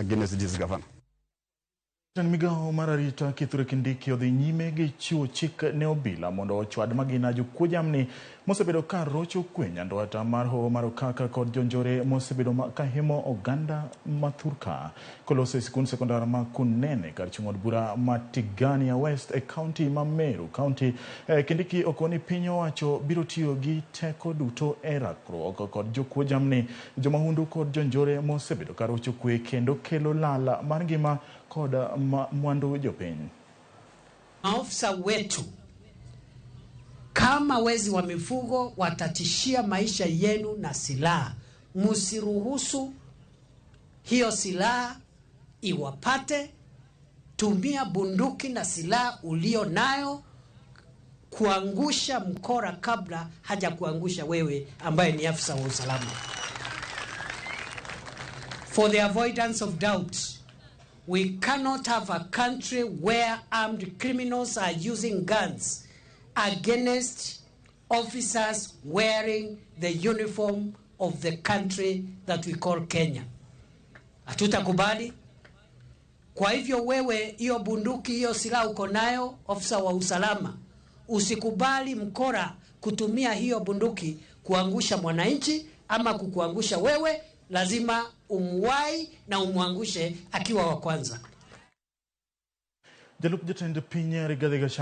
against this governor. Jatend migao mar arita Kithure Kindiki odhi nyime gi chiwo chik ne obila mondo ochwad magina jokuo jamni mosebedo ka rocho kwe nyandwat mar hoho mar Okaka kod jonjore mosebedo ka himo oganda mathurka. Koloso e sikund sekondar ma Kunene kar chung' od bura ma Tigania West e kaunti ma Meru County, Kindiki okoni piny owacho biro tiyo gi teko duto e rakruok kod jokuo jamni, jomahundu kod jonjore mosebedo ka rocho kwe kendo kelo lal mar ngima kod mwandu jopiny. Maofisa wetu kama wezi wa mifugo watatishia maisha yenu na silaha, msiruhusu hiyo silaha iwapate. Tumia bunduki na silaha ulio nayo kuangusha mkora kabla haja kuangusha wewe ambaye ni afisa wa usalama. For the avoidance of doubt, we cannot have a country where armed criminals are using guns against officers wearing the uniform of the country that we call Kenya. Hatutakubali. Kwa hivyo wewe, hiyo bunduki, hiyo silaha uko nayo, ofisa wa usalama, usikubali mkora kutumia hiyo bunduki kuangusha mwananchi ama kukuangusha wewe. Lazima umwai na umwangushe akiwa wa kwanza. Jalup jatend piny Rigathi Gachagua.